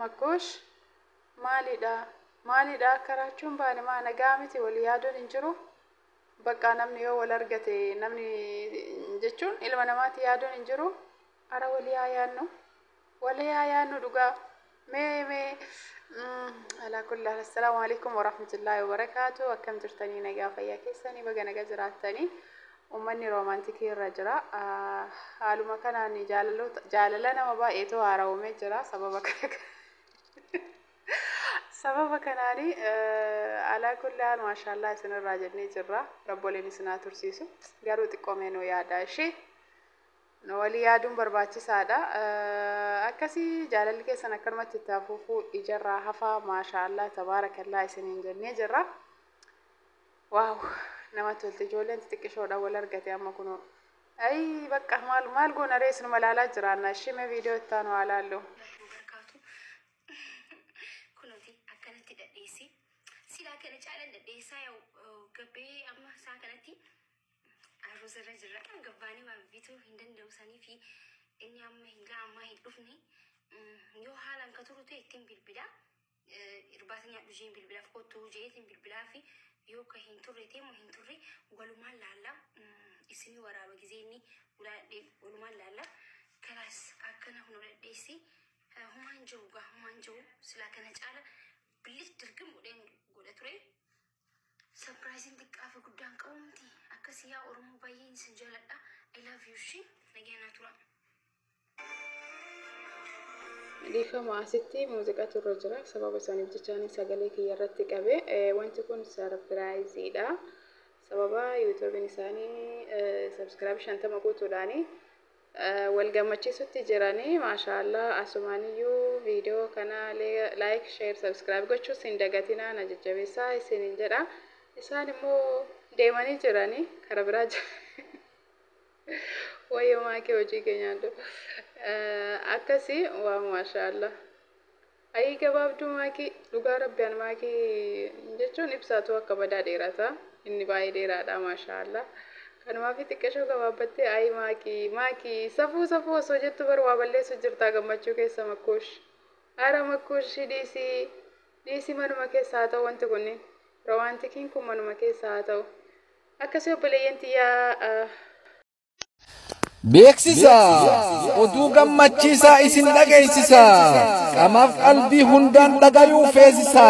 Makkoosh maalidha? Maalidha akka raachuun baane maa nagaa miti walii yaaduun hin jiru. Bakka namni yoo wal argate namni jechuun ilma namaatti yaaduun hin jiru. Ara walii haa yaadnu. Walii haa yaadnu dhugaa. Mee mee alaa kulli haal assalaamu alaikum warahmatullaahi wabarakaatu. Akkam jirtanii nagaa fayyaa keessanii baga nagaa jiraattanii. Uummanni romantic irra jira. Haaluma kanaan jaalala nama baay'eetu haaraa'umee jira sababa kana. Sababa kanaani alaa kulli haal maashaallah isinirraa jennee jirra. Rabboleen isin haa tursiisu. Garuu xiqqoomee nu yaada ishee. Nu walii yaaduun barbaachisaadha. Akkasii jaalalli keessan akkanumatti itti hafuufuu ijarraa hafaa maashaallah tabaarakallaa isiniin jennee jirra. Wow, namatti tolti ijoolleen xixiqqishoodha wal argate amma kunoo. Ayi bakka maal maal goona ree isinuma ilaalaa jiraanna. Ishee mee viidiyoo itti aanu haa laallu. Barkaatu kunuuti akkanatti dhadheessi silaa kana caalan dhadheessaa yaa'u gabbee amma isaa kanatti arroza irra jirra gabbaanii waan bituu hin danda'u sanii fi inni amma hin ammaa hin dhufne yoo haalaan ka turu ta'e ittiin bilbila irbaata nyaadhu jeen bilbilaaf kottuu jeetiin bilbilaa fi yoo ka hin turre ta'e moo hin turre walumaan laalla isinii waraaba gizee inni ulaadhee walumaan laalla kalaas akkana hunu dhadheessi humaan jiru gaa humaan jiru silaa kana caala bilis dirgim godheen godha ture. Surpriseiin xiqqaa fi guddaan qabu miti akkasii yaa Oromoo baay'een isin jaaladha. I love you shi nagaa naa tura. Dhiifama asitti muuziqaatu irra jira. Sababa isaaniif jechaan sagalee kiyya irratti qabe. Wanti kun surpriseiidha. Sababa YouTubeiin isaanii subscribe 50 guutuudhaani wal gammachiisutti jiranii maashaallah asumaaniyyuu viidiyoo kana like, share, subscribe gochuus hin dagatinaa na jajjabeessaa isiniin jedha. Isaan immoo deemanii jiranii karaa biraa jira. Wayyoo maakii hojii keenyaan akkasii waa maashaallah. Ayii gabaabduu maakii dhugaa rabbiyaan maakii jechuun ibsaatu akka badaa dheerata. Inni baay'ee dheeraadha maashaallah. Kanumaaf xiqqeeshoo gabaabbattee ayii maakii maakii safuu safuu osoo jettu bar waa balleessu jirtaa gammachuu keessa makkoosh. Ara makkoosh dhiisii dhiisii manuma keessa haa ta'u wanti kunniin. Romanticiin kun manuma keessa haa ta'u. Akkasii obboleeyyan tiyyaa. Beeksisa oduu gammachiisaa isin dhageessisa qaamaaf qalbii hundaan dhagayuu feesisa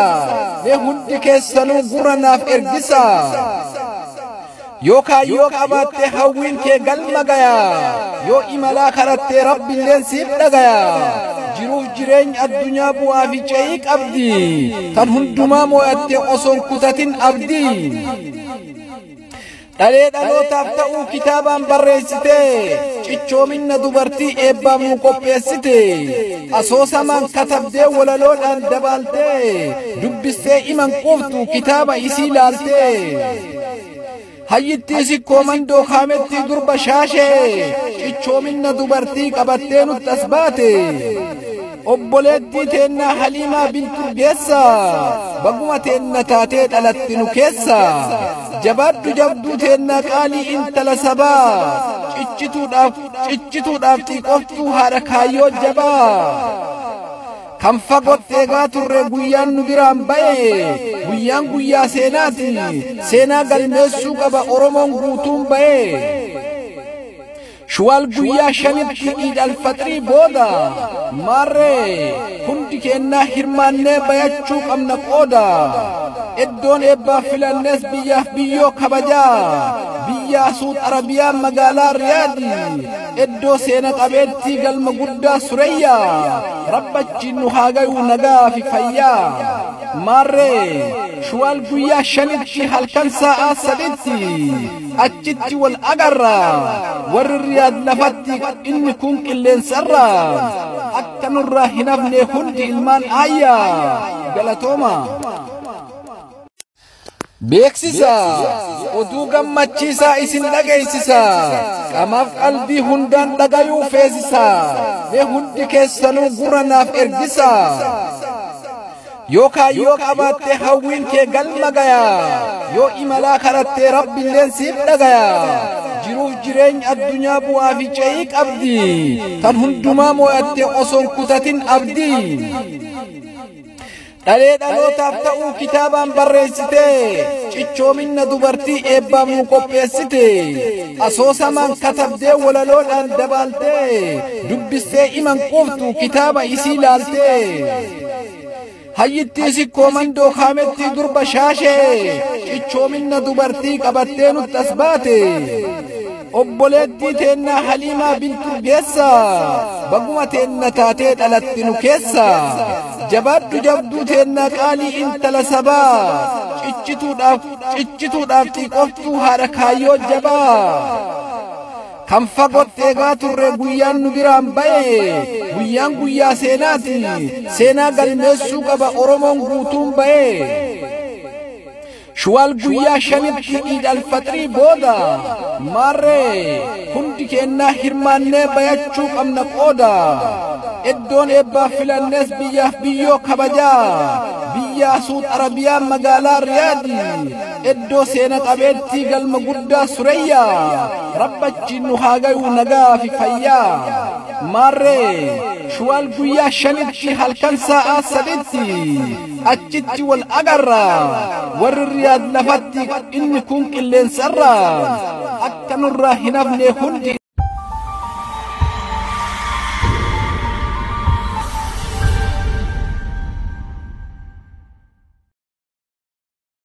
mee hundi keessanuu gurra naaf ergisa yoo kaayyoo qabaatte hawwiin kee galma gaya yoo imalaa karattee rabbiilleen siif dhagaya jiruuf jireenya addunyaa bu'aa fi ce'ii qabdi tan hundumaa moo'atte osoon kutatin abdii dhalee dhalootaaf ta'uu kitaabaan barreessite cichoominna dubartii eebbaaf nu qopheessite asoosamaan katabdee walaloodhaan dabaaltee dubbistee iman quuftu kitaaba isii laaltee hayyittii sikkoo mandoo kaamettii durba shaashee cichoominna dubartii qabattee nutti as baate obboleettii teennaa Haliimaa Bintu Urgeessa baguma teenna taatee dhalatti nu keessa jabaadhu jabduu teennaa qaalii intala sabaa ciccituudhaaf ciccituudhaaf xiiqoftuu haadha kaayyoo jabaa kan fagootti eegaa turre guyyaan nu biraan ba'e guyyaan guyyaa seenaati seenaa galmeessuu qaba Oromoon guutuun ba'e. Shuwaal guyyaa 5tti Iid Alfaxirii booda maarree hundi keennaa hirmaannee bayachuu qabna qooda iddoon eebbaaf filannees biyyaaf biyyoo kabajaa biyya Suud Arabiyaa magaalaa Riyaadi iddoo seena qabeettii galma guddaa Sureyyaa rabbachiin nu haa gayuu nagaa fi fayyaa maarree Shuwaal guyyaa 5tti halkan sa'aa 3tti achitti wal agarra warri Riyaad lafatti inni kun qilleensarra akka nurraa hin hafne hundi ilmaan aayyaa galatooma. Beeksisa oduu gammachiisaa isin dhageessisa qaamaaf qalbii hundaan dhagayuu feesisa mee hundi keessanuu gurra naaf ergisa yoo kaayyoo qabaatte hawwiin kee galma gaya yoo imalaa karattee rabbiilleen siif dhagaya. Jiruuf jireenya addunyaa bu'aa fi ce'ii qabdi. Tan hundumaa moo'atte osoon kutatin abdii. Dhalee dhalootaaf ta'uu kitaabaan barreessite. Cichoominna dubartii eebbaaf nu qopheessite. Asoosamaan katabdee walaloodhaan dabaalte. Dubbistee iman quuftu kitaaba isii laalte. Hayyittii sikkoo mandoo kaametti durba shaashee. Cichoominna dubartii qabattee nutti as baate. Obboleettii teennaa Haliimaa Bintu Geessa. Baguma teenna taatee dhalatti nu keessa. Jabaadhu jabduu teennaa qaalii intala sabaa. Ciccituudhaaf xiiqoftuu haadha kaayyoo jabaa. Kan fagootti eegaa turre guyyaan nu biraan ba'e. Guyyaan guyyaa seenaati. Seenaa galmeessuu qaba Oromoon guutuun ba'e. Shuwaal guyyaa 5tti Iid Alfaxirii booda. Maarree hundi keennaa hirmaannee bayachuu qabna qooda. Iddoon eebbaa filannees biyyaaf biyyoo kabajaa. Biyya Suud Arabiyaa magaalaa Riyaadi. Iddoo seena qabeettii galma guddaa Sureyyaa. Rabbachiin nu haa gayuu nagaa fi fayyaa. Maarree Shuwaal guyyaa 5tti halkan sa'aa 3tti achitti wal agarra. Warri Riyaad lafatti inni kun qilleensarra. Akka nurraa hin hafne hundi.